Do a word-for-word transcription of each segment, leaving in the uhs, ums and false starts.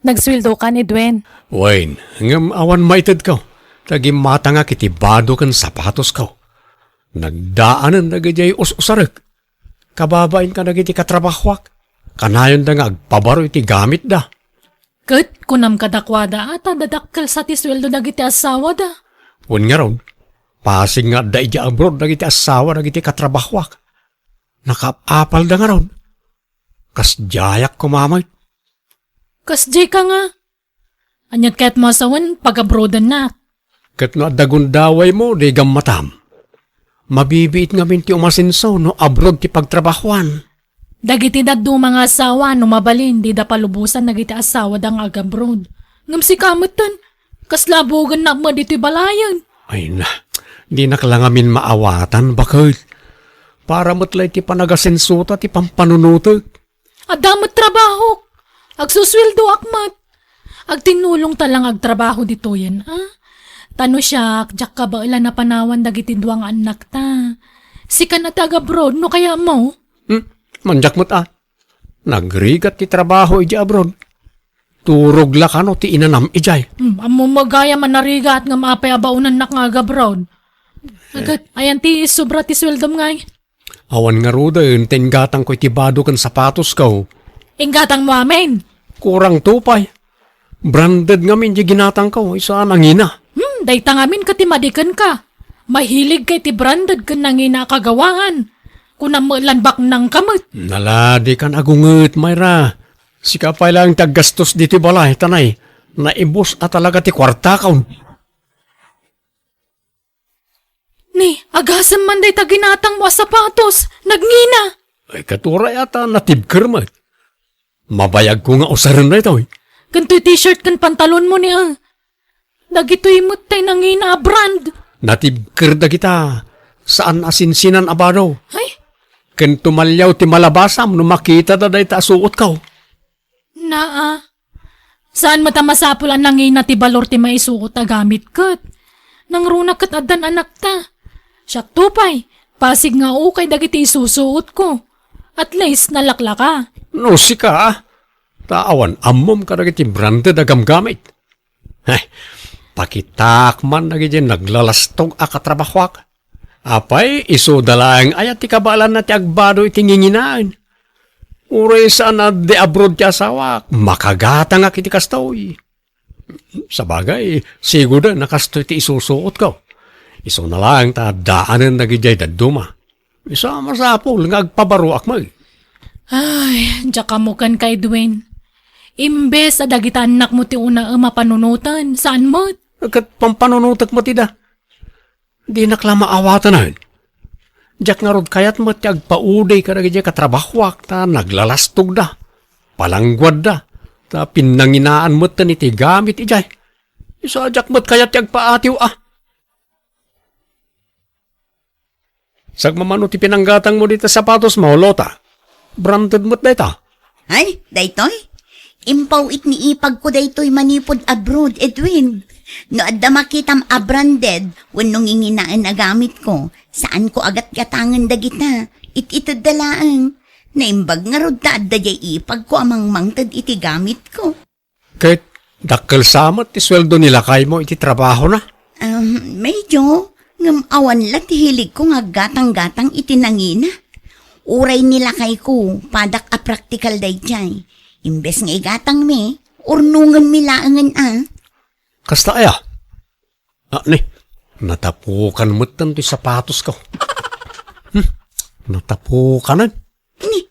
Nagsueldokan, Edwin. Wen, ngem awan maitedko. Ta gimmatangak iti bado ken sapatosko. Nagdaanen dagidiay us-usarek. Kababain kadagiti katrabahoak. Kanayonda nga agpabaro iti gamitda. Ket kunam kadakuada a ta dadakkel sa ti sueldo dagiti asawada. Wen ngarud, pasig nga adda idiay abroad dagiti asawa dagiti katrabahoak. Nakaap-apalda ngarud. Kasdiayak koma met. Kasdiay ka nga. Ania ti kayatmo a sawen, pag-abroadennak? Ket no adda gundawaymo, di gammatam. Mabibiit ngamin ti umasenso no abroad ti pagtrabahoan. Dagiti dadduma nga asawa, no mabalin, dida palubosan dagiti asawada nga agabroad. Ngem sika metten, kasla buogennak met ditoy balayen. Ay na, dinak la ngamin maawatan, baket. Para met la iti panagasensota ti pampanunotek. Adda met trabahok. Agsusueldoak met. Agtinnulongta la nga agtrabaho ditoyen, a? Ta no siak, diak kabaelan a panawan dagiti dua nga annakta. Sika ti agabroad, no kayatmo? Hmm? Mandiak met, a. Nagrigat ti trabaho idiay abroad. Turog la kano ti inanam idiay. Hmm, ammom met gayam a narigat ngem apay a baonennak nga agabroad? Ket, ayan ti sobra ti sueldom ngay? Awan ngaruden, ta inggatangko iti bado ken sapatosko. Inggatangmo amin? Kurangto pay. Branded ngamin ti ginatangko, isu a nangina. Hmm, dayta ngamin ket ti madikenka. Mahiligka iti branded ken nangina a kagawaan. Kunam met lan baknangka met. Naladikan agunget, Myra. Sika pay laeng ti aggastos ditoy balay, ta nay, naibus a talaga ti kuartakon. Ni, agasem man dayta ginatangmo a sapatos, nagngina. Ay, ket uray a ta natibker met. Mabayagko nga usaren daytoy. Ken toy t-shirt ken pantalonmo ni, a. Dagitoy met tay nangina a brand. Natibker dagita. Saan a sinsinan a bado. Ay? Ken tumaliaw ti malabasam no makitada dayta a suotko. Naa. Saan met a masapul a nangina ti balor ti maisuot a gamit ket. Nangruna ket addan anakta. Siakto pay, pasig nga ukay dagiti isusuotko. At least, nalaklaka. No sika, a. Ta awan ammom kadagiti branded a gamgamit. Heh, pakitaak man dagiti naglalastog a katrabahoak. Apay, isuda laeng aya ti kabaelanna ti agbado iti nginginaen? Uray saan a di abroad ti asawak, makagatangak iti kastoy. Sabagay, sigurda a kastoy ti isusuotko. Isuna laeng ta addaanen dagidiay dadduma. Isu a masapul nga agpabaroak met. Ay, diak ammo kenka, Edwin. Imbes a dagita annakmo ti unaem a panunoten, saan met? Ket pampanunotek met ida. Dinak la maawatanen. Diak ngarud kayat met ti agpaudi kadagiti katrabahoak ta naglalastogda, palangguadda, ta pinnanginaan metten iti gamit idiay. Isu a diak met kayat ti agpaatiw a. Sagmamano ti pinanggatangmo dita sapatosmo, Lota. Branded met dayta. Ay, daytoy? Impaw-it ni ipagko daytoy manipud abroad, Edwin. No adda makitam a branded wenno nginginaen a gamitko, saanko a gatgatangen dagita. It-itedda laeng. Naimbag ngarud ta adda diay ipagko a mangmangted iti gamitko. Ket dakkel sa met ti sueldo ni lakaymo iti trabahona? Um, medyo, ngem awan la ti hiligko nga aggatang-gatang iti nangina. Uray ni lakayko, padak a praktikal daydiay. Imbes nga igatangmi, urnongenmi laengen a. Kasta aya? Ah, ni, natapukan metten ti sapatosko. Hmm, natapukanen. Ni,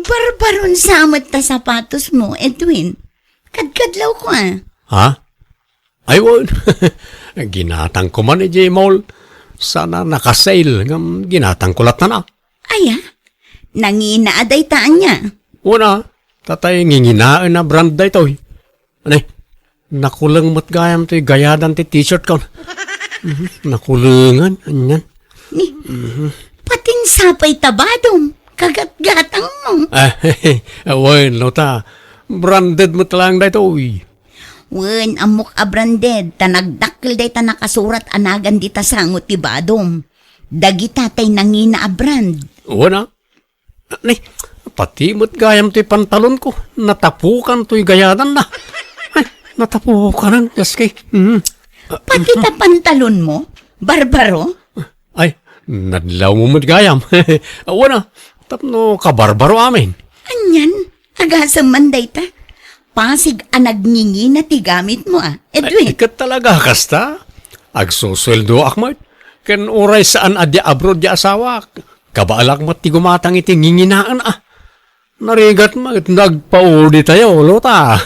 barbaron sa met ta sapatosmo, Edwin. Kadkadlawko a. Ha? Ay, wen. Ginatangko man idiay mall. Sana naka-sale, ngem ginatangko latta na. Aya? Nangina a dayta ania? Wen a, tatay nginginaen a brand daytoy. Ani, nakuleng met gayam toy gayadan ti t-shirt ko. Mhm, nakulengan, anian. Ni, patin sapay ta badom, kagatgatangmo. Ah, wen, Lota, branded met laeng daytoy. Wen, ammok a branded, ta nagdakkel dayta nakasurat a nagan dita sango ti badom. Dagita tay nangina a brand. Wen a. Ni, pati met gayam toy pantalonko, natapukan toy gayadanna. Natapukanan, Yaski. Mm. Pati ta pantalon mo, Barbaro? Ay, nadlaw mo met gayam. Awan a, tapno kabarbaro amin. Anian, agasem man dayta. Pasig a nagngingina ti gamit mo, a, Edwin. Ay, ket talaga, kasta? Agsusueldoak met. Ken uray saan a dia abroad ti asawak. Kabaelak met ti gumatang iti nginginaen, a. Narigat met, nagpauli tayo, Lota.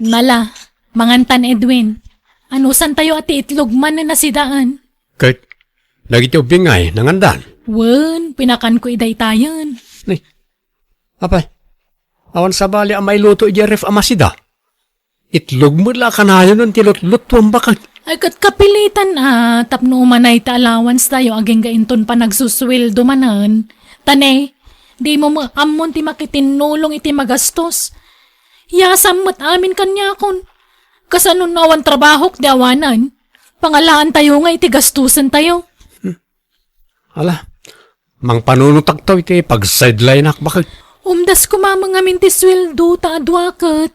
Nala, mangantan Edwin. Anusantayo a ti itlog man a nasidaen? Ket, dagiti ubbing ngay, nangandan? Wen, pinakanko idaytayen. Ni, apay, awan sabali a mailuto idiay ref a masida? Itlog met la a kanayonen ti lutluttuam baket. Ay, ket kapilitan a, tapno umanay ti allowance tayo agingga inton panagsusueldo manen. Ta ne, di mo met ammon ti makitinnulong iti magastos. Yasam met amin kaniakon. Kasano no awan trabahok di awanan? Pangalaan tayo nga iti gastusen tayo. Ala, mangpanunotakto iti pag-sideline-ak baket. Umdas koma ngamin ti sueldo ta adua ket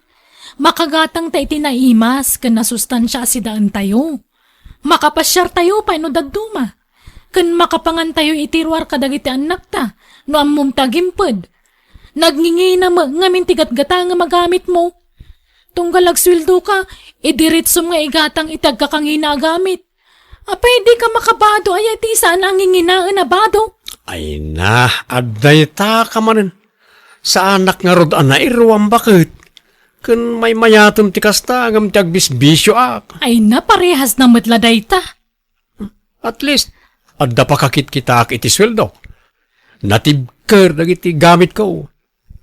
makagatang ta iti naimas ken nasustansia a sidaentayo. Makapasiartayo pay no dadduma. Ken makapangantayo iti ruar kadagiti annakta no ammom ti agimped. Nagngingina met ngamin ti gatgatangem a gamitmo. Tunggal agsueldoka, idiritsom nga igatang iti agkakangina a gamit. Apay, dika makabado aya iti saan a nginginaen a bado? Ay na, adda ita ka manen. Saanak ngarud a nairuam baket. Ken maymayatem ti kasta, ngem ti agbisbisioak. Ay na, parehas na met la dayta. At least, adda pakakitkitaak iti sueldo. Natibker dagiti gamitko.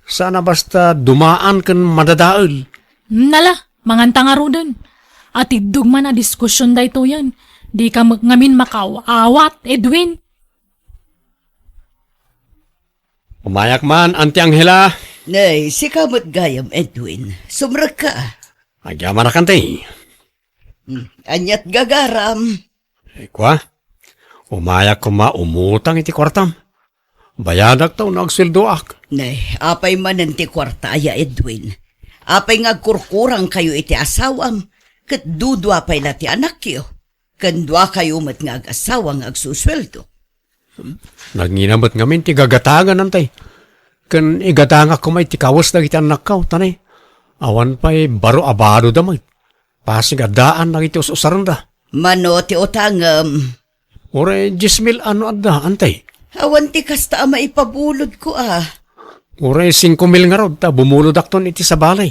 Saan a basta dumaan ken madadael. Nala, manganta ngaruden. Atiddog man a diskusion daytoyen. Dika met ngamin makaaw-awat, Edwin. Umayak man, Auntie Angela. Nay, sika met gayam, Edwin. Sumrekka. Agyamanak, Auntie. Hmm, aniat gagaram? Ay, kua, umayak koma umutang iti kuartam. Bayadak ta no agsueldoak. Ne, apay manen ti kuarta aya, Edwin? Apay nga agkurkurangkayo iti asawam, ket dudua pay la ti anakyo, ken duakayo met nga ag-asawa nga agsusueldo? Nagngina met ngamin ti gagatangan, Auntie. Ken igatangak koma iti kawes dagiti annakko, ta ne, awan pay baro a badoda met. Pasig a daan dagiti us-usarenda. Mano ti utangem? Uray dies mil a no adda, Auntie. Awan ti kasta a maipabulodko a. Uray singko mil ngarud ta bumulodakton iti sabali.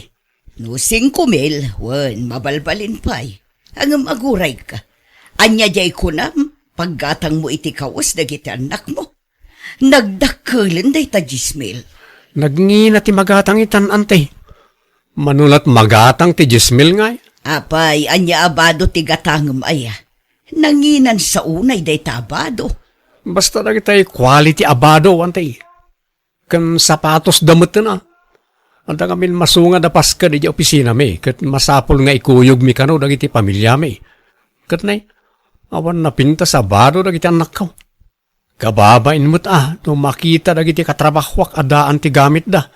No singko mil, wen, mabalbalin pay. Ngem agurayka. Ania diay kunam, paggatangmo iti kawes dagiti annakmo? Nagdakkelen dayta dies mil. Nagngina ti magatang itan, Auntie. Mano la't magatang ti dies mil ngay? Apay, ania a bado ti gatangem aya? Nanginan sa unay dayta a bado. Basta dagitay quality a bado, Auntie. Ken sapatosda metten a. Adda ngamin masungad a pasked idiay opisinami, ket masapul nga ikuyogmi kano dagiti pamiliami. Ket ne, awan napintas a bado dagiti annakko. Kababain met a no makita dagiti katrabahoak a daan ti gamitda.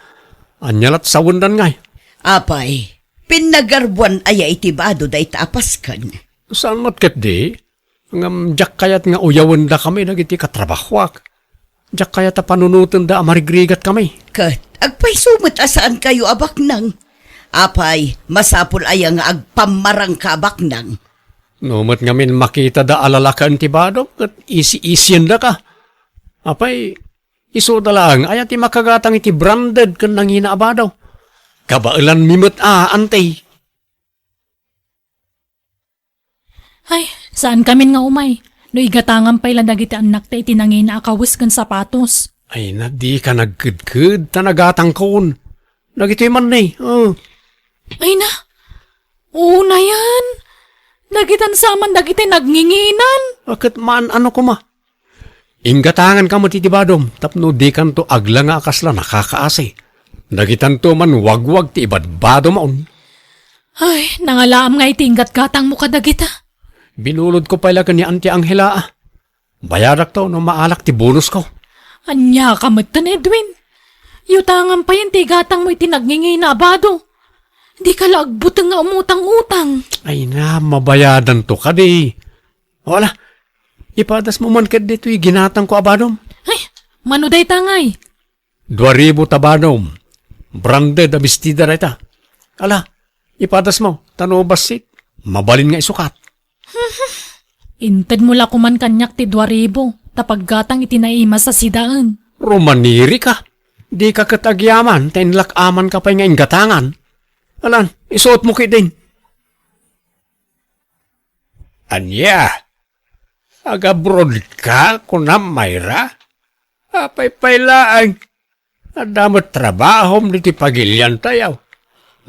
Ania la't sawendan ngay? Apay, pinnagarbuan aya iti bado dayta a pasken? Saan met ketdi, ngem diak kayat nga uyawendakami dagiti katrabahoak. Diak kayat a panunotenda a marigrigatkami. Ket agpayso met a saankayo a baknang? Apay, masapul aya nga agpammarangka a baknang? No met ngamin makitada a lalakaen ti badom ket isi-isiendaka. Apay, isuda laeng aya ti makagatang iti branded ken nangina a bado. Kabaelanmi met a, Auntie. Ay, saankamin nga umay. No igatangam pay la dagiti annakta iti nangina a kawes ken sapatos. Ay na, dika nagkedked ta nagatangkon. Dagitoy man ni, oh. Ay na, unayen. Dagitan sa man dagiti nagnginginan. A, ket maan-ano koma. Inggatanganka met iti badom tapno dikanto aglanga a kasla nakakaasi. Dagitanto man wagwag ti ibadbadom a un. Ay, nangalaam nga iti inggatgatangmo kadagita. Binulodko pay la ken ni Auntie Angela a. Bayadakto no maalak ti bonusko. Ania ka metten, Edwin? Yutangan payen ti igatangmo iti nagngingina a bado. Dika la agbuteng nga umutang-utang. Ay na, mabayadanto kadi. O ala, ipadasmo man ket ditoy ginatangko a badom. Ay, mano dayta ngay? Dua ribu ta badom. Branded a bestida dayta. Ala, ipadasmo, ta no bassit, mabalin nga isukat. Intedmo la koman kaniak ti dua ribu, ta paggatang iti naimas a sidaen. Rumanirika. Dika ket agyaman, ta inlak-amanka pay nga inggatangan. Alan, isuotmo ketdin. Ania? Agabrodka, kunam, Myra? Apay pay laeng? Adda met trabahom ditoy pagiliantayo.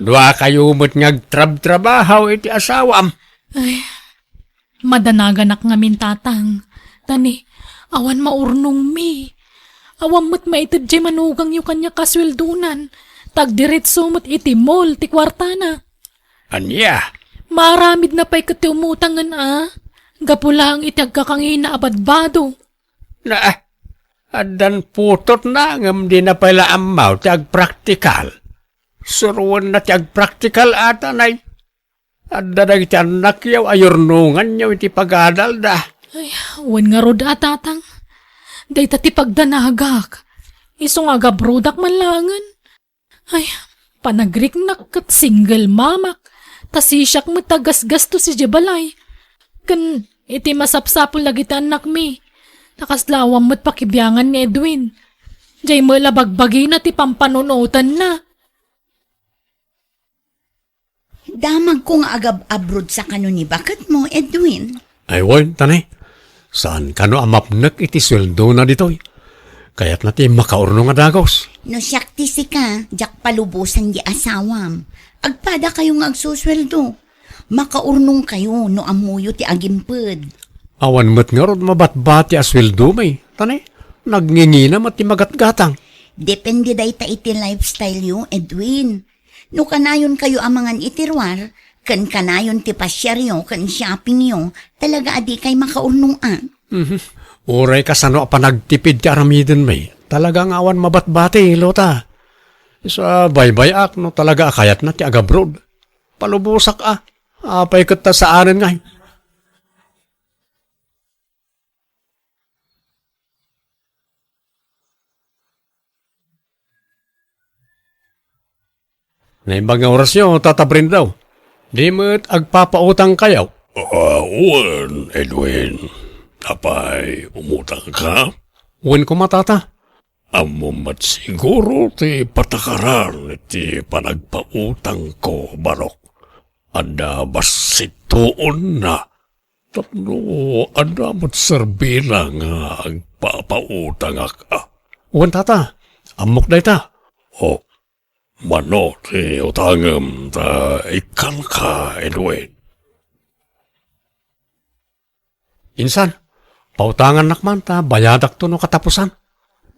Duakayo met nga agtrabtrabaho iti asawam. Ay, madanaganak ngamin, Tatang. Ta ni, awan maurnongmi. Awan met maited jay manugangyo kaniak a sueldonan. Ta agdiretso met iti mall ti kuartana. Ania? Maaramidna pay ket ti umutangen a. Gapu laeng iti agkakangina a badbado. Na, addan putotna, ngem dina pay la ammo ti agpraktikal. Suroenna ti agpraktikal a, Tanay. Adda dagiti annakyo a yurnonganyo iti pagadalda. Ay, wen ngarud a, Tatang. Dayta ti pagdanagak. Isu nga agabrodak man laengen. Ay, panagriknak ket single mamak, ta sisiak met ti agasgastos idiay balay. Ken iti masapsapul dagiti annakmi, ta kasla awan met pakibiangan ni Edwin. Diay met la bagbagina ti pampanunotenna. Damagko nga agab-abroad sa kano ni baketmo, Edwin. Ay, wen, Tanay. Saan kano a mapnek iti sueldona ditoy? Kayatna ti makaurnong a dagos. No siak ti sika, diak palubosan di asawam. Agpada kayo nga agsusueldo. Makaurnong kayo no ammoyo ti agimped. Awan met ngarud mabatbati a sueldomi, Tanay. Nagngingina met ti magatgatang. Depende dayta iti lifestyle yo, Edwin. No kanayon kayo a mangan iti ruar, ken kanayon ti pasiaryo ken shoppingyo, talaga a dikay makaurnong a. Mhm. Uray kasano a panagtipid ti aramidenmi, talaga nga awan mabatbati, Lota. Isu a baybay-ak no talaga a kayatna ti agabroad. Palubosak a. Apay ket ta saanen ngay? Naimbag nga orasyo, Tata Brenda. Di met agpapautang kayo? Ah, wen, Edwin. Apay, umutang ka? Wen koma, Tata. Ammom met siguro ti patakaran iti panagpautangko, Barok. Adda bassit tuonna. Tapno adda met serbina nga agpapautangak a. Wen, Tata. Ammok dayta. O, mano ti utangem ta ikkanka, Edwin? Insan, pautangannak man ta bayadakto no katapusan.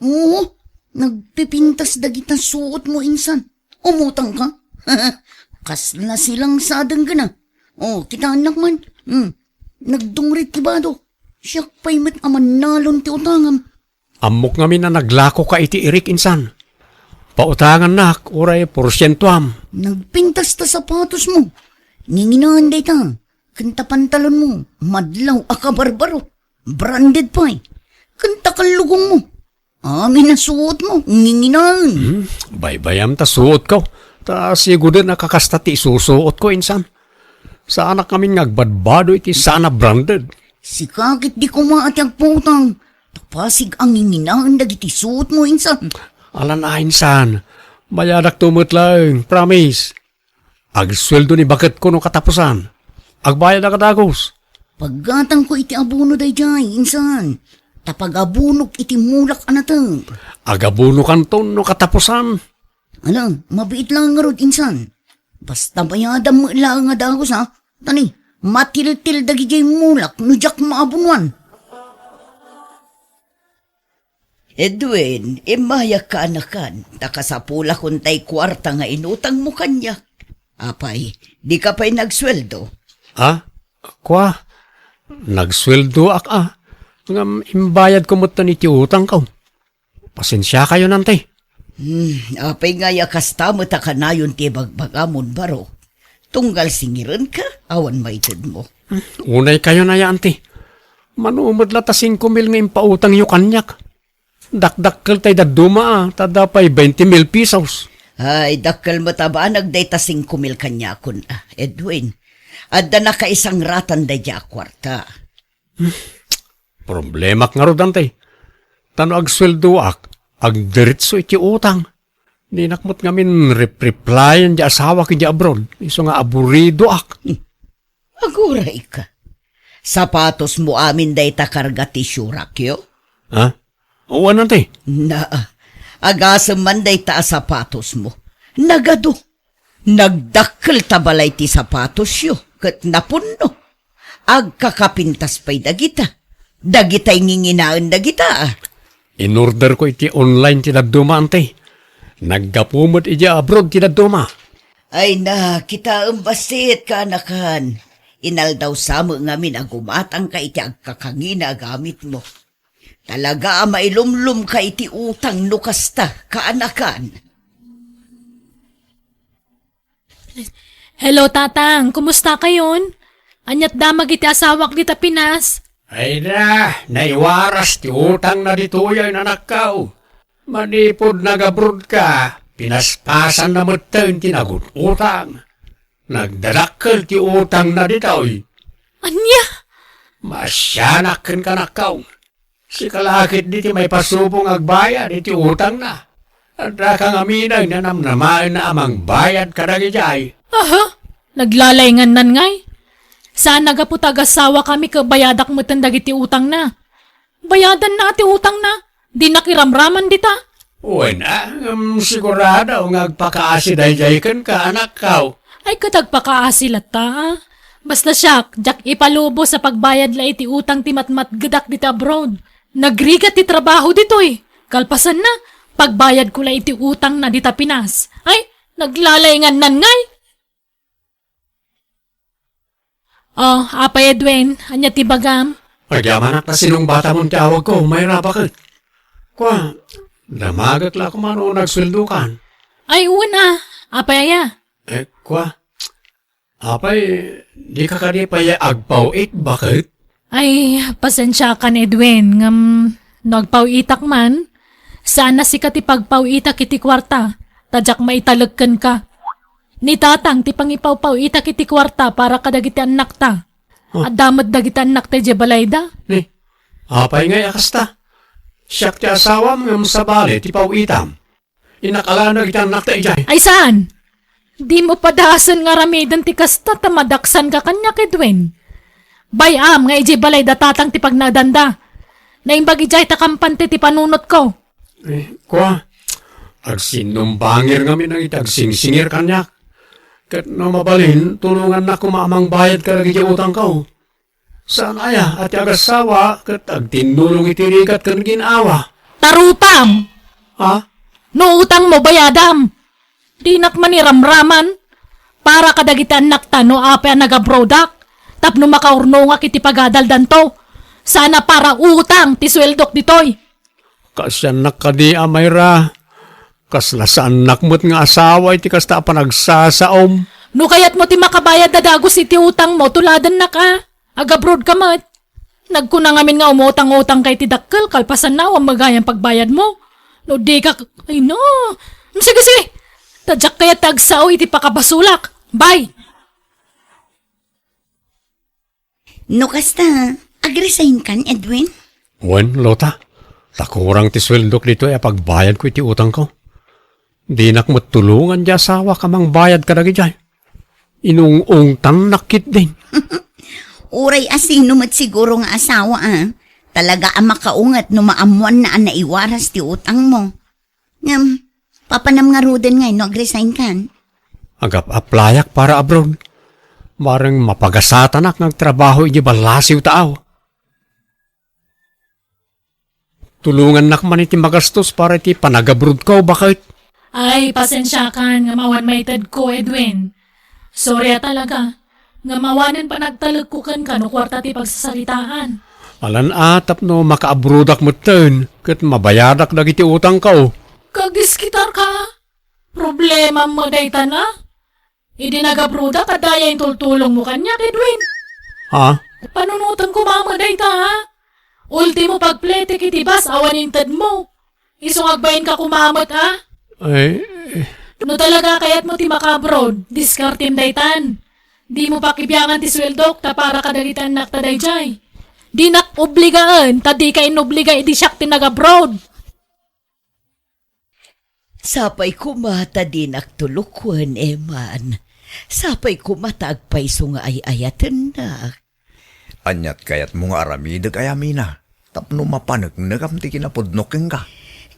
Oo, nagpipintas dagita suotmo, insan. Umutang ka? Kasla silang sa denggana. O, kitaennak man. Hmm. Nagdungrit ti bado. Siak pay met a mannalon ti utangam. Ammok ngamin a naglakoka iti irik, insan. Pautangannak, uray porsientoam. Nagpintas ta sapatosmo. Nginginaen dayta. Ken ta pantalonmo, madlaw a kabarbaro. Branded pay. Ken ta kallugongmo. Amin a suotmo, nginginaen. Hmm, baybayam ta suotko. Ta siguden a kakasta ti isusuotko, insan. Saanak ngamin nga agbadbado iti saan a branded. Sika ket di koma a ti agpautang. Ta pasig a nginginaen dagiti suotmo, insan. Alan a, insan. Bayadakto met laeng, promise. Agsueldo ni baketko no katapusan. Agbayadak a dagus. Paggatangko iti abono daydiay, insan. Ta pagabonok iti mulak a nateng. Agabonokanton no katapusan. Ala, mabiit laeng ngarud, insan. Basta bayadam met laeng a dagus, ha? Ta ni, matiltil dagidiay mulak no diak maabonoan. Edwin, immayak, kaanakan, ta kasapulakon tay kuarta nga inutangmo kaniak. Apay, dika pay nagsueldo? Ha? Kua, nagsueldoak a. Ngem imbayadko metten iti utangko. Pasensiakayo, nanti. Hmm, apay ngay a kasta met a kanayon ti ibagbagamon, baro? Tunggal singirenka, awan maitedmo. Unay kayo na ya, anti. Mano met la ta singko mil nga impautangyo kaniak. Dakdakkel tay dadduma, a, ta adda pay twenty mil pesos. Ay, dakkel met a banag dayta singko mil kaniakon, a, Edwin. Adda nakaisangratan daydiay a kuarta. Problemak ngarud, anti. Ta no agsueldoak, agdiretso iti utang. Dinak met ngamin rep-replyan di asawak idiay abroad, isu nga aburidoak. Agurayka. Sapatosmo amin dayta karga ti siurakyo? Ha? Wen, anti. Na, agasem man dayta a sapatosmo. Nagadu. Nagdakkel ta balay ti sapatosyo, ket napunno. Agkakapintas pay dagita. Dagitay nginginaen dagita, a. Inorderko iti online ti dadduma, anti. Naggapu met idiay abroad ti dadduma. Ay na, kitaem bassit, kaanakan. Inaldaw sa met ngamin a gumatangka iti agkakangina a gamitmo. Talaga a mailumlomka iti utang no kasta, kaanakan. Hello, Tatang. Kumusta kayon? Aniat damag iti asawak dita Pinas? Ay na, naiwaras ti utangna ditoy a inanakko. Manipud nag-abroad ka, pinaspasanna metten ti nagut-utang. Nagdadakkel ti utangna ditoy. Ania? Maasianak kenka, anakko. Sika la ketdi ti maipasubong agbayad iti utangna. Addaka ngamin a namnamaenna a mangbayad kadagijay. Aha? Naglalaingannan ngay? Saan a gapu ta agasawakami ket bayadak metten dagiti utangna. Bayadanna ti utangna. Dinak iramraman dita. Wen a, ngem sigurado nga agpakaasi daydiay kenka, anakko. Ay, ket agpakaasi latta, a. Basta siak, diak ipalubos a pagbayad la iti utang ti matmatgedak dita abroad. Nagrigat ti trabaho ditoy. Kalpasanna, pagbayadko la iti utangna dita Pinas. Ay, naglalaingannan ngay. Oh, Apay Edwin, ania ti bagam? Agyamanak ta sinungbatamon ti awagko, Mayra, baket. Kua, damagek la koma no nagsueldokan. Ay, wen a. Apay aya? Eh, kua, apay, dika kadi pay agpaw-it, baket? Ay, pasensiakan, Edwin, ngem no agpaw-itak man, saan a sika ti pagpaw-itak iti kuarta, ta diak maitalek kenka. Ni Tatang ti pangipaw-paw-itak iti kuarta para kadagiti annakta. Oh. Adda met dagiti annakta idiay balayda. Ni, apay ngay a kasta? Siak ti asawam ngem sabali ti paw-itam. Inakalanak iti annakta idiay. Ay saan? Dimo padasen nga aramiden ti kasta ta madaksanka kaniak, Edwin. Bay-am nga idiay balayda Tatang ti pagnaedanda. Naimbag idiay ta kampante ti panunotko. Eh, kua, agsinumbangir ngamin dagiti agsingsingir kaniak. Ket no mabalin, tulongannak koma a mangbayad kadagiti utangko. Saan aya a ti agasawa ket agtinnulong iti rigat ken gin-awa? Ta rupam! Ha? No utangmo, bayadam! Dinak man iramraman. Para kadagiti annakta no apay a nagabrodak, tapno makaurnongak iti pagadaldanto. Saan a para utang ti sueldok ditoy. Kaasiannak kadi a, Mayra? Kasla saannak met nga asawa iti kasta a panagsasaom. No kayatmo ti makabayad a dagus iti utangmo, tuladennak a. Agabroad ka met. Nagkuna ngamin nga umutang-utangka iti dakkel, kalpasanna, awan met gayam pagbayadmo. No dika, ay no. Sige, sige. Ta diak kayat ti agsao iti pakabasolak. Bye. No kasta, agresign kan, Edwin? Wen, Lota. Ta kurang ti sueldok ditoy a pagbayadko iti utangko. Dinak met tulongan ti asawak a mangbayad kadagidiay. Inung-ungtannak ketdin. Uray a sino met siguro nga asawa, a. Talaga a makaunget no maammoanna a naiwaras ti utangmo. Ngem, papanam ngaruden ngay no agresign kan? Agap-aplayak para abroad. Bareng mapagasatanak nga agtrabaho idiay ballasiw ta aw. Tulongannak man iti magastos para iti panagabrodko, baket. Ay, pasensiakan nga awan maitedko, Edwin. Sorry a talaga. Ngem awanen panagtalekko kenka no kuarta ti pagsasaritaan. Alan a tapno makaabrodak metten ket mabayadak dagiti utangko. Kagdiskitarka Ah, problema mo dayta na? Idi nagabroad ka, daya intultulong mo kaniak, Edwin. Ha? Panunotem koma met dayta, ha? Ultimo pagpletek iti bus, awan inted mo. Isu nga agbain ka koma met, ha? Ay, eh. No talaga kayat mo ti maka-abroad, diskartem daytan. Di mo pakibiangan ti sueldok, ta para kadagiti annak ta dayjay. Dinak obligaen, ta di ka inobliga idi siak ti nag-abroad. Sapay koma ta dinak tulokuen, Eman. Sapay koma ta agpayso nga ay-ayatennak. Aniat kayatmo nga aramidek, Amina, tapno mapaneknekam ti kinapudnok kenka?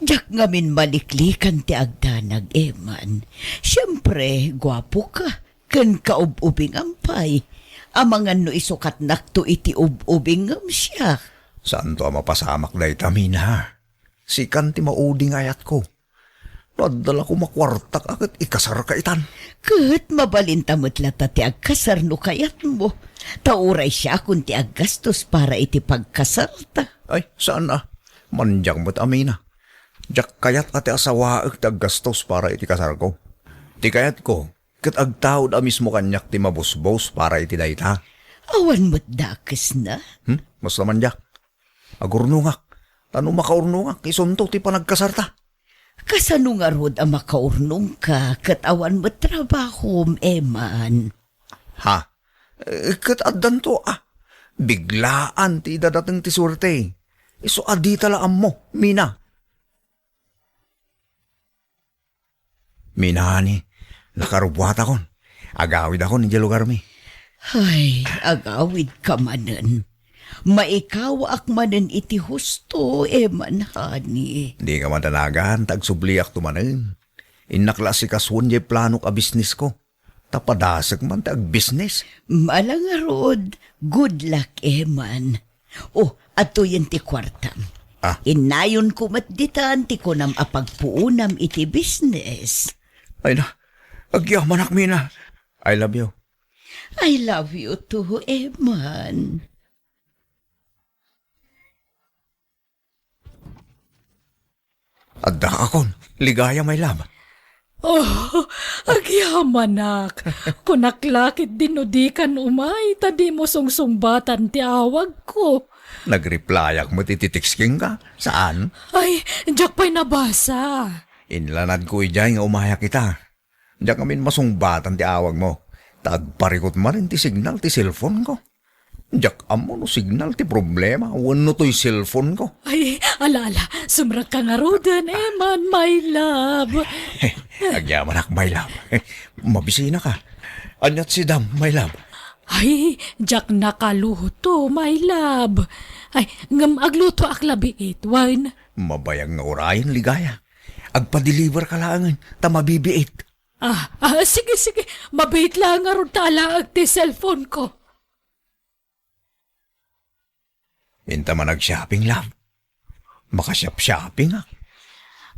Diak ngamin maliklikan ti agdanag, Eman. Siempre, guapo ka, ken kaub-ubingam pay. Amangan no isukatnakto iti ub-ubing ngem siak. Saanto a mapasamak dayta, Mina. Sikan ti maudi nga ayatko. No adda la koma kuartak a ket ikasarka itan. Ket mabalinta met lata ti agkasar no kayatmo. Ta uray siakon ti aggastos para iti pagkasarta. Ay, saan a. Mandiak met, Amina. Diak kayat a ti asawaek ti aggastos para iti kasarko. Ti kayatko, ket agtaud a mismo kaniak ti mabusbos para iti dayta. Awan met dakesna? Hmm? Basta mandiak. Agurnongak. Ta no makaurnongak, isunto ti panagkasarta. Kasano ngarud a makaurnongka ket awan met trabahom, Eman? Ha? Eh, ket addanto, ah. Biglaan ti idadateng ti suerte. Isu a dita la ammo, Mina. Mina, ni, nakarubuatakon. Agawidakon idiay lugarmi. Ay, agawidka manen. Maikawaak manen iti husto, Eman, honey. Dika madanagan, ta agsubliakto manen. Innak la a sikasuen diay planok a bisnesko. Ta padasek man ti agbisnes. Ala ngarud, good luck, Eman. O, adtoyen ti kuartam. Ah. Innayonko met ditan ti kunam a pagpuonam iti bisnes. Ay na, agyamanak, Mina. I love you. I love you too, Eman. Adda akon, ligaya, my love. Oh, agyamanak. Kunak la ketdi no dikan umay, ta dimo sungsungbatan ti awagko. Nagreplyak met iti text kenka, saan? Ay, diak pay nabasa. Inlanadko idiay nga umayak ita. Diak ngamin masungbatan ti awagmo. Ta agparikut manen ti signal ti cellphone ko. Diak ammo no signal ti problema wenno toy cellphone ko. Ay, ala, ala, sumrekka ngaruden, Eman, my love. Agyamanak, my love. Mabisinaka. Aniat si Dam, my love? Ay, diak nakaluto, my love. Ay, ngem aglutoak la biit, wen? Mabayag nga urayen, ligaya. Agpadeliverka laengen, ta mabibiit. Ah, ah, sige, sige. Mabiit la ngarud ta alaek ti cellphone ko. Inta man ag-shopping, love. Makashop-shopping, ah.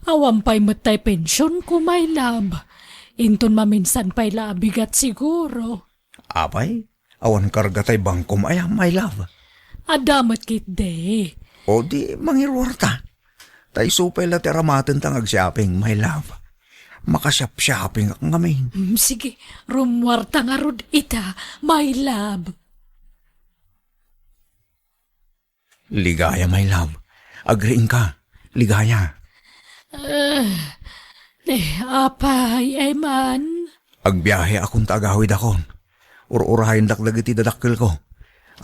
Awan pay met tay pension ko, my love. Inton maminsan pay la a bigat siguro. Apay, awan karga tay bangkom aya, my love? Adda met ketdi. O di, mangiruarta. Ta isu pay la ti aramaten ta nga ag-shopping, my love. Makashop-shopping ak ngamin. Mm, sige, rumuarta ngarud ita, my love. Ligaya, my love. Agriingka. Ligaya. Ah, eh, apay, Eman? Agbiahe akon ta agawidakon. Ur-urayendak dagiti dadakkelko.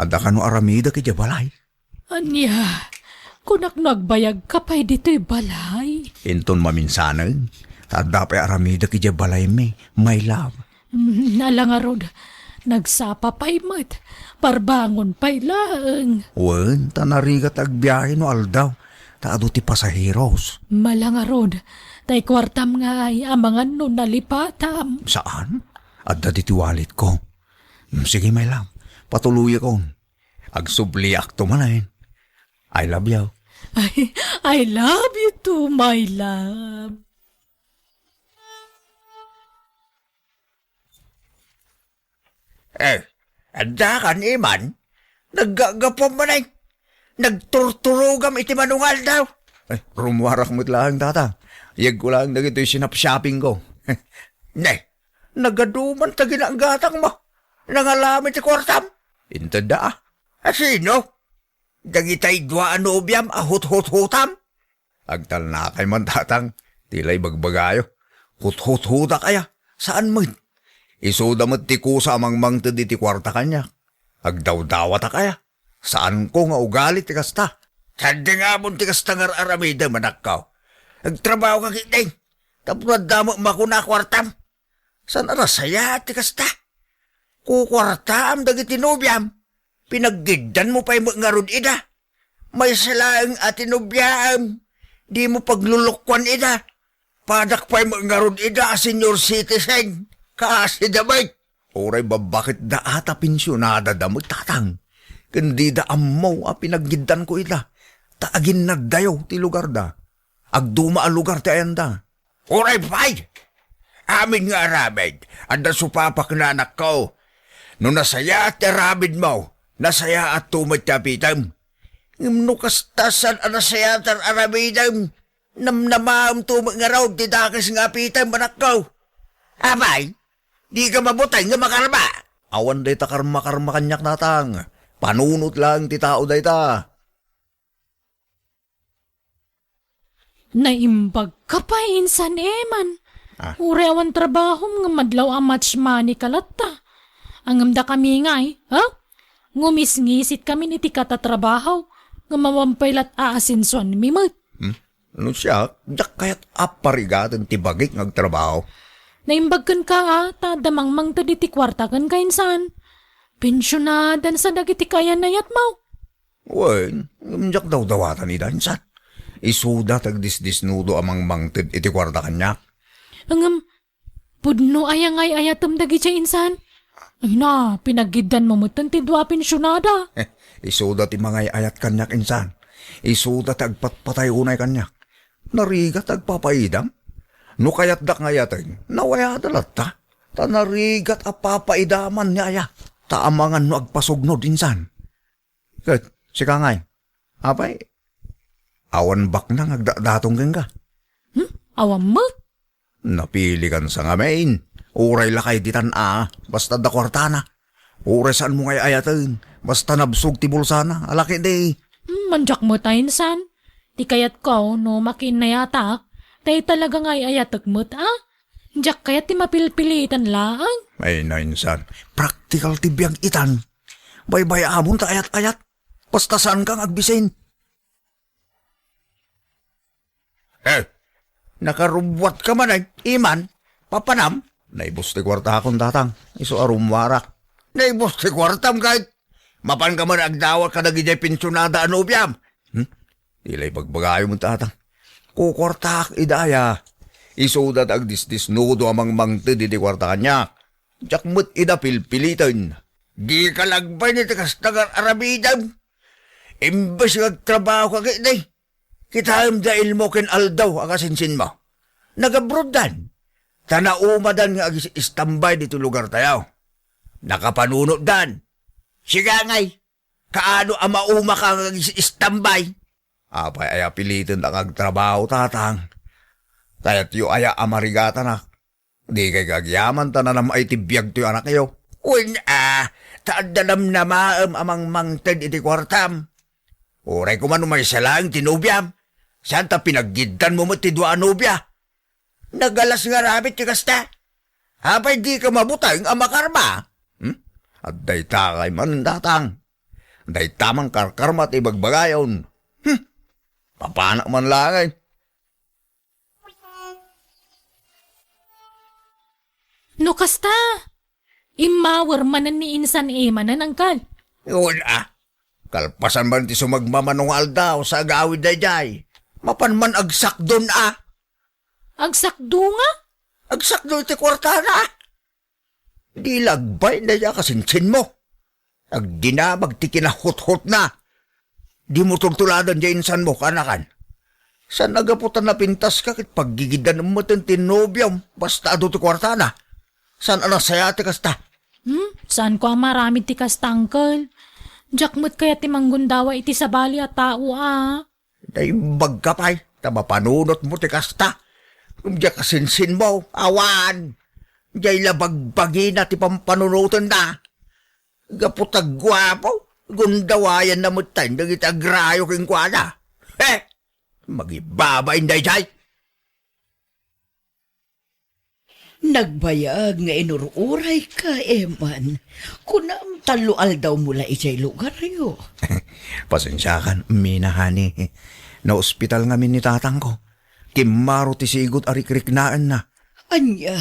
Adda kano aramidek idiay balay? Ania, kunak no agbayagka pay ditoy balay. Inton maminsanen, ta adda pay aramidek idiay balaymi, my love. Mm, ala ngarud, nagsapa pay met, parbangon pay laeng. Wen, ta narigat agbiahe no aldaw, ta adu ti pasaheros. Ala ngarud, tay kuartam ngay, amangan no nalipatam. Saan? Adda ditoy walletko. Mm, sige, my love, patuloyakon. Agsubliakto manen. I love you. I, I love you too, my love. Eh, adda kan, Eman? Naggagapuam manen. Nagturturogam iti manungaldaw. Ay, rumuarak met laeng, tata. Yegko laeng dagitoy sinapshoppingko. Ne, nagaduman ta ginanggatangmo. Nangalam iti kuartam? Intedda, a. A sino? Dagitay dua a nobiam a huthuthutam? Agtalnakay man, tatang, ti la ibagbagayo. Huthuthutak aya? Saan met. Isuda met ti kusa a mangmangted iti kuarta kaniak. Agdawdawatak aya? Saanko nga ugali ti kasta. Saan nga amon ti kasta nga ar-aramidem, anakko? Agtrabaho ka ketdi. Tapno adda met makuna a kuartam. Saan a nasayaat ti kasta? Kukuartaam dagiti nobiam. Pinaggiddanmo pay met ngarud ida. Maysa laeng a ti nobiaam. Dimo paglulukkuan ida. Padak pay met ngarud ida a senior citizen. Kaasida met. Uray babbaketda a ta pensionadada met, tatang. Ken dida ammo a pinaggiddanko ida. Ta aginnaddayo ti lugarda. Agduma a lugar ti ayanda. Uray pay! Amin nga aramid, adda supapak, anakko. No nasayaat ti aramidmo, nasayaatto met ti apitem. Ngem no kasta, saan a nasayaat ti ar-aramidem, namnamaemto met ngarud ti dakes nga apitem, anakko. Apay, dika mabuteng nga makarma? Awan dayta karma-karma kaniak, tatang. Panunot laeng ti tao dayta. Naimbag ka pay, Insan Eman. Ah. Uray awan trabahom nga madlaw a match money ka latta. Ngem dakami ngay, ha? Ngumisngisit kami iti katatrabaho, ngem awan pay lat-, aasensuanmi met. Hmm? No siak, diak kayat a parigaten ti bagik nga agtrabaho. Naimbag kenka, a, ta adda mangmangted iti kuarta kenka, Insan. Pensionadan sa dagiti kayan-ayatmo. Wen, ngem diak dawdawatan ida, Insan. Isuda ti agdisdisnudo a mangmangted iti kuarta kaniak. Ngem, pudno aya nga ay-ayatem dagidiay, Insan? Ay na, pinaggiddanmo metten ti dua a pensionada. Isuda ti mangay-ayat kaniak, Insan. Isuda ti agpatpatay unay kaniak. Narigat ti agpapaidam. No kayatdak nga ayaten, nawayada latta. Ta narigat a papaidaman ni aya. Ta amangan no agpasugnod, Insan. Ket sika ngay, apay, awan baknang agdatdatong kenka? Hmm? Awan met? Napilikan sa ngamin. Uray lakay ditan a, basta adda kuartana. Uray saanmo nga ay-ayaten, basta nabsog ti bulsana, a, lakay di. Hmm, mandiak met a, Insan. Ti kayatko, no makiinnayatak, tay talaga nga ay-ayatek met a. Diak kayat ti mapilpilitan laeng. Ay na, Insan. Praktikal ti biag itan. Baybay-amon ta ayat-ayat. Basta saanka nga agbisin. Eh, nakarubbuat ka man, ay, Eman, papanam? Naibus ti kuartakon, tatang, isu a rummuarak. Naibus ti kuartam, ket mapan ka man agdawat kadagidiay pensionada a nobiam. Hmm? Ila ibagbagayo met, tatang. Kukuartaak ida aya. Isuda ti agdisdisnudo a mangmangted iti kuarta kaniak. Diak met ida pilpiliten. Dika lagbay iti kasta nga ar-aramidem. Imbes nga agtrabaho ka ketdi, kitaem da ilmo ken aldaw a kasinsinmo. Nagabruddan, ta naumadan nga agis-istambay ditoy lugartayo. Nakapanunotdan. Sika ngay, kaano a mauma ka nga agis-istambay? Apay aya piliten nga agtrabaho, tatang? Kayatyo aya a marigatanak? Dikay agyaman ta nanam-ay ti biag toy anakyo. Wen a, ta adda namnamaem a mangmangted iti kuartam. Uray koma no maysa laeng ti nobiam, saan ta pinaggiddanmo met ti dua a nobia. Nagalas nga aramid ti kasta. Apay dika mabuteng a makarma? Hmm? Adda itakay man, tatang. Dayta man karkarma ti ibagbagayon. Hmm? Papanak man laeng. No kasta, immawer manen ni Insan Emanen, angkel. Wen a, kalpasan man ti sumagmamano nga aldaw sa agawid daydiay. Mapan man agsakdon a. Agsakdo nga? Agsakdo iti kuartana. Di lagbay daydiay a kasinsinmo. Agdinamag ti kinahuthotna. Dimo tultuladan diay insanmo, kaanakan. Saan a gapu ta napintaska ket paggigiddan metten ti nobiom basta adu ti kuartana? Saan a nasayaat ti kasta? Hmm? Saanko a maaramid ti kasta, angkel. Diak met kayat ti manggundawa iti sabali a tao a. Naimbag ka pay. Ta mapanunotmo ti kasta. Diak sinsinmo, awan. Diay la bagbagina ti pampanunotenna. Gapu ta guapo, gundawayanna met tayo dagiti agrayo kenkuana. He! Magibabain daydiay. Nagbayag nga inur-urayka, Eman. Kunam, tallo aldawmo la idiay lugaryo. Pasensiakan, Mina, honey. Naospital ngamin ni tatangko. Kimmaro ti sigud a rikriknaenna. Ania,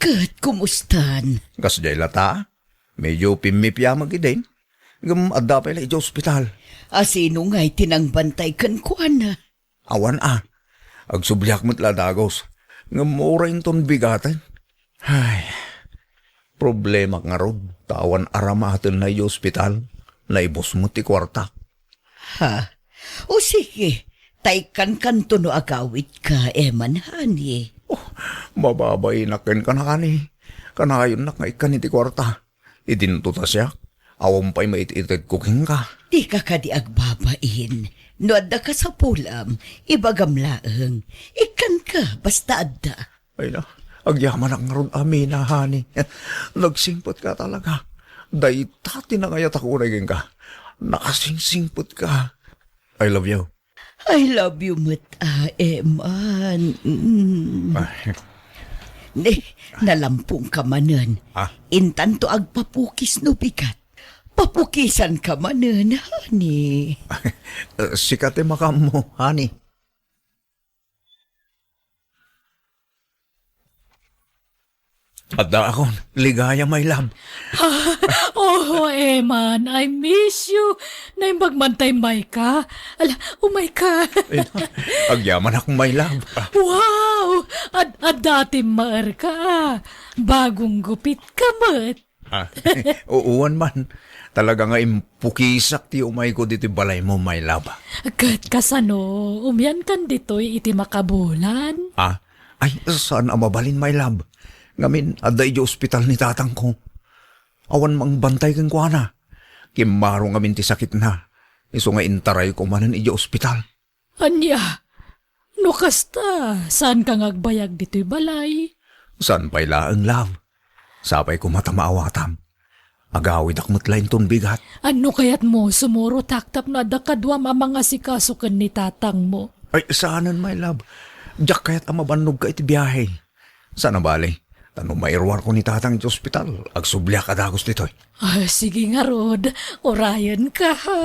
ket kumustan? Kasdiay lata, medyo pimmipiamak idin. Ngem adda pay la idiay ospital. A sino ngay ti nangbantay kenkuana? Awan a. Agsubliak met la dagus. Ngem uray inton bigaten. Ay, problemak ngarud, ta awan aramatenna idiay ospital. Naibus met ti kuarta. Ha? O sige, ta ikkankanto no agawidka, Eman, honey. Oh, mababainak kenka, honey. Kanayonnak nga ikkan iti kuarta. Idinto ta siak, awan pay maitit-itedko kenka. Dika kadi agbabain. No adda kasapulam, ibagam laeng. Ikkanka, basta adda. Ay na, agyamanak ngarud a Mina, honey. Nagsingpetka talaga. Dayta ti nangayatako unay kenka. Nakasingsingpetka. I love you. I love you met, ah, Eman. Mm. Ay. Ne, nalampongka manen. Ah? Intanto agpapukis no bigat. Papukisanka manen, honey. Eh, sika ti makaammo, honey. Addaakon, ligaya, my love. Ah, oh, Eman, I miss you. Naimbag man ta immayka. Ala, umayka. Ay, agyamanak, my love. Wow! Ad-, adda ti immaerka. Bagong gupitka met. Ah, uwan man. Talaga nga impukisak ti umayko ditoy balaymo, my love. Ket kasano, umiankan ditoy iti makabulan? Ah, ay, saan a mabalin, my love. Ngamin, adda idiay ospital ni tatangko. Awan mangbantay kenkuana. Kimmaro ngamin ti sakitna. Isu nga intarayko manen idiay ospital. Ania? No kasta, saanka nga agbayag ditoy balay? Saan pay laeng, love. Sapay koma ta maawatam. Agawidak met la inton bigat. Ano kayatmo, sumurotak tapno adda kaduam a mangasikaso ken ni tatangmo? Ay, saanen, my love. Diak kayat a mabannogka iti biahe. Saan a bale, ta no mairuarko ni tatang iti ospital, agsubliak a dagus ditoy. Ah, sige ngarud, urayenka, ha?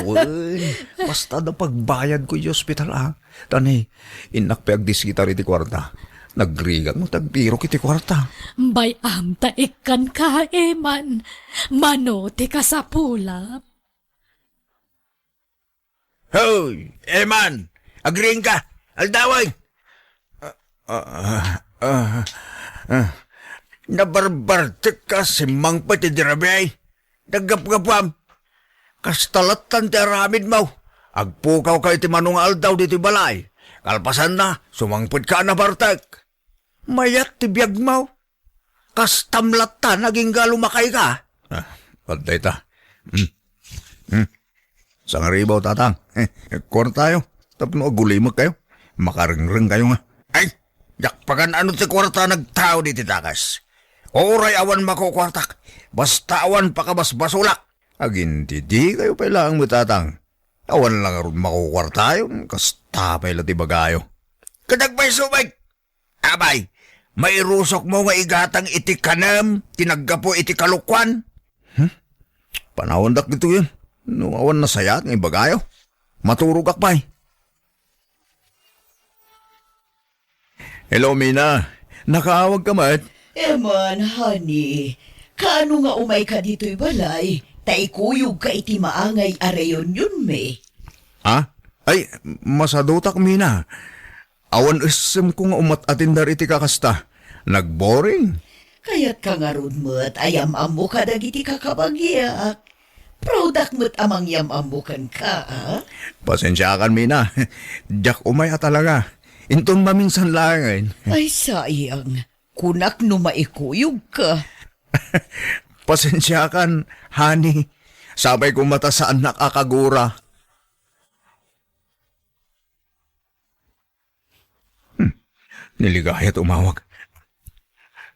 Wen, basta adda pagbayadko iti ospital, a. Ta ne, innak pay agdiskitar iti kuarta. Nagrigat no ti agbirok iti kuarta. Bay-am ta ikkanka, Eman. Mano ti kasapulam? Hoy, Eman! Agriingka! Aldawen! Ah, ah, ah, ah. Nabarbartekka, simmangpet idi rabii. Naggapgapuam. Kasta lattan ti aramidmo. Agpukawka iti mano nga aldaw ditoy balay. Kalpasanna, sumangpetka a nabartek. Mayat ti biagmo. Kastam latta, nagingga lumakayka. Ah, adda ita. Hmm. Hmm. Sangaribaw, tatang. Kuartayo. Tapno agulimek kayo. Makarengreng kayo nga. Ay, diak pagan-ano ti kuarta nagtao diti dakes. Uray awan makukuartak. Basta awan pakabasbasolak. Agintidi kayo pay laeng met, tatang. Awan la ngarud makukuartayon. Kasta pay la ti bagayo. Kadag pay subay. Abay, mairusokmo nga igatang iti kanem ti naggapu iti kalokuan? Hmm? Panawandak ditoyen. No awan nasayaat nga ibagayo, maturogak pay. Hello, Mina. Nakaawagka met? Eman, honey. Kaano nga umayka ditoy balay? Ta ikuyogka iti maangay a reunionmi. Ha? Ay, masadutak, Mina. Awan essemko nga umat-atendar iti kakasta. Nagboring. Kayatka ngarud met a yam-ammo kadagiti kakabagiak. Proudak met a mangyam-ammo kenka, a? Pasensiakan, Mina. Diak umay a talaga. Inton maminsan laengen. Ay, sayang. Kunak no maikuyogka. Pasensiakan, honey. Sapay koma ta saannak a kagura. ni Ligaya ti umawag.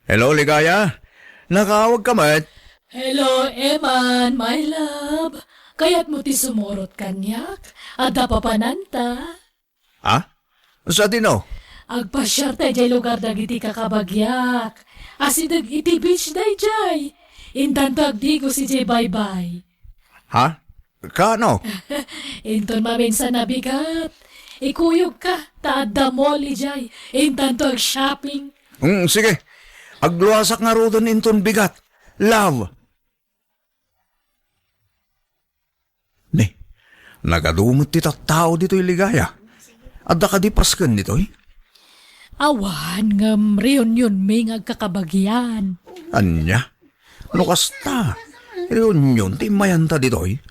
Hello, Ligaya? Nakaawag ka met? Hello, Eman, my love. Kayatmo ti sumurot kaniak? Adda papananta? Ha? Sadino? Agpasiar ta idiay lugar dagiti kakabagiak. Asideg iti beach daydiay. Intanto agdigos idiay baybay. Ha? Kano? Inton maminsan a bigat, ikuyogka ta adda mall idiay. Intanto ag-shopping. Mm, sige. Agluasak ngaruden inton bigat. Love. Ni, nagadu met ti tattao ditoy Ligaya. Adda kadi pasken ditoy? Awan, ngem reunionmi nga agkakabagian. Ania? No kasta, reunion ti immayanta ditoy?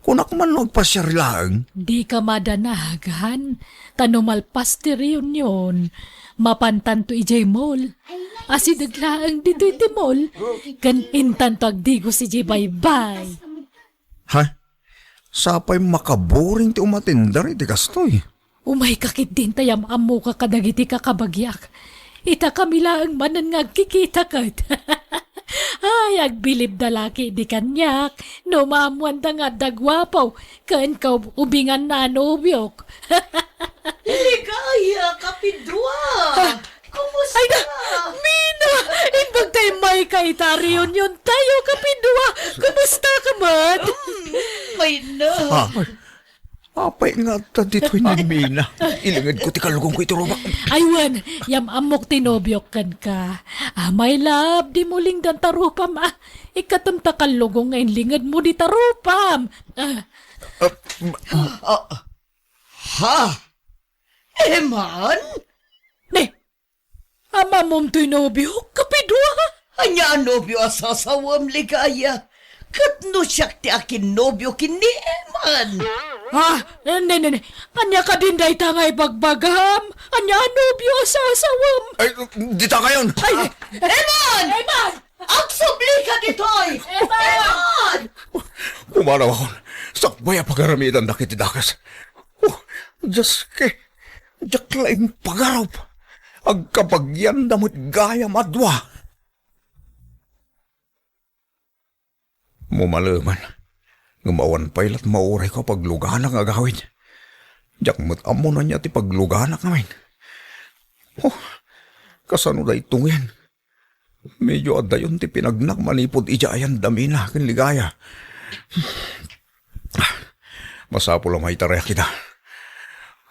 Kunak man no agpasiar laeng. Dika madanagan, ta no malpas ti reunion, mapantanto idiay mall. Asideg laeng ditoy ti mall, ken intanto agdigos idiay baybay. Ha? Sapay makaboring ti umatender iti kastoy. Umayka ketdin ta yam-ammoka kadagiti kakabagiak. Ita kami laeng manen nga agkikita ket. Ay, agbilibda la ketdi kaniak no maammoanda nga adda guapo ken kaub-ubinganna a nobiok. Ligaya, kapidua! Ha? Kumusta? Ay na, Mina! Imbag ta immayka ita reunion tayo, kapidua! Kumusta ka met? Mm, may na. Ah, apay nga adda ditoy ni Mina? Ilingedko ti kallugongko iti rupam. Ay wen, yam-ammok ti nobiok kenka. Ah, my love, dimo lingdan ta rupam, ah. Ikkatem ta kallugong nga inlingedmo dita rupam. Ah. Ah, ah, ha? Eman? Ne, Ammom toy nobio, kapidua? Ania a nobio a sasawem, Ligaya? Ket no siak ti akinnobio ken ni Eman? Ah, ne, ne, ne. Ania kadin dayta nga ibagbagam? Ania a nobio a sasawem? Ay, dita kayon! Ay, Eman! Eman! Agsublika ditoy! Eman! Eman! Pumanawakon. Sakbay a pagaramidan dagiti dakes. Oh, Diyos ke, diak la impagarup. Agkabagianda met gayam a dua. Mumaleman, ngem awan pay lat maurayko a pagluganak nga agawid. Diak met ammo no ania ti pagluganak ngamin. Oh, kasano daytoyen? Medyo adayon ti pinagnak manipud idiay ayan da Mina ken Ligaya. Masapul a maitarayak ida.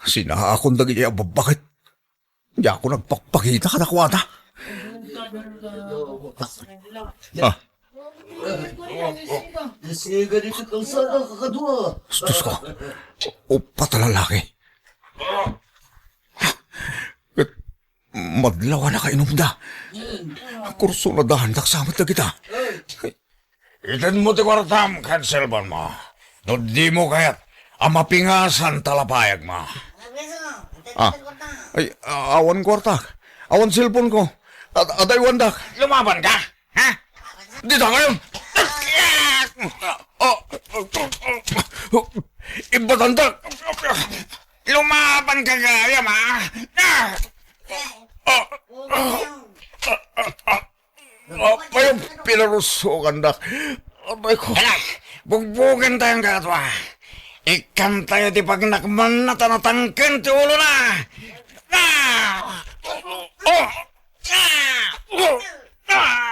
Sinaakon dagiti abbabbaket. Diakon agpakpakita kadakuada. Ah. Siga ditoy kalsada, kakadua. Sustos ko. Upat a lalaki. Ket madlaw a nakainumda. Kursunadaandak sa met dagita. Itanmo ti kuartam ken cellphone mo. No dimo kayat a mapingasan ta lapayagmo. Ah, ay, a-, awan kuartak. Awan cellphone ko. Ad-, adaywandak. Lumaban ka? Ha? Dita kayon! Oh, ibatanta! Lumaban ka gayam, ha? Ah! Oh, oh, oh, oh, oh, pinarusukan da. Abay ko. Hala, bugbugen tayo ang kagatua. Ikkan tayo ti pagnakman na ta natangken ti ulo na. Ah! Oh! Ah! Ah!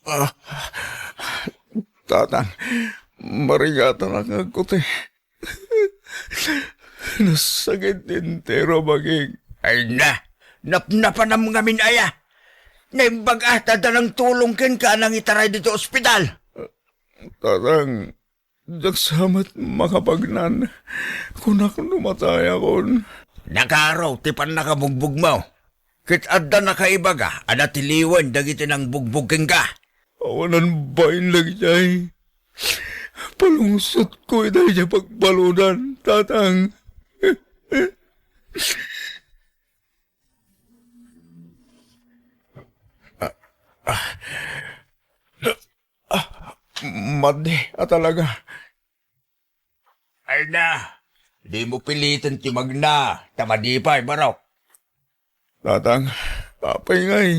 Ah, Tatang, marigatan nga agkuti. Nasakit ti entero bagik. Ay na, napnapanam ngamin aya. Naimbag a ta adda nangtulong kenka a nangitaray ditoy ospital. Tatang, diak sa met makapagnan. Kunak no matayakon. Nakaro ti pannakabugbogmo. Ket adda nakaibaga a natiliwen dagiti nangbugbog kenka. Awanan bain dagijay. Palungsotko ita idiay pagbaludan, Tatang. Ah, ah, ah, madi a talaga. Ay na, dimo piliten ti magna, ta madi pay, barok. Tatang, apay ngay,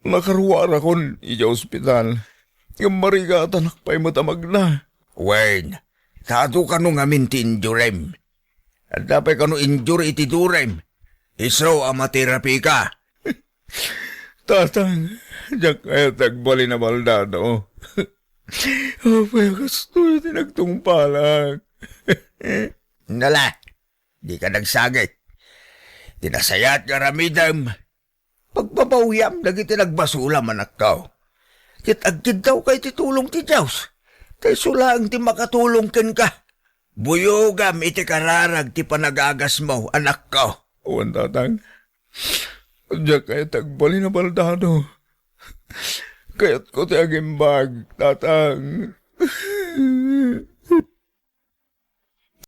nakaruarakon idiay ospital. Ngem marigatanak pay met a magna. Wen, ta adu kano ngamin ti injurem. Adda pay kano injure iti durem. Isu a materapika. Tatang, diak kayat ti agbalin a baldado. Apay a kastoy ti nagtungpalak? Nala, dika nagsangit. Ti nasayaat nga aramidem, pagbabawiam dagiti nagbasolam, anakko. Ket agkiddawka iti tulong ti Dios, ta isu laeng ti makatulong kenka. Buyogam iti kararag ti panagagasmo, anakko. Wen, tatang. Diak kayat ti agbalin a baldado. Kayatko ti agimbag, tatang.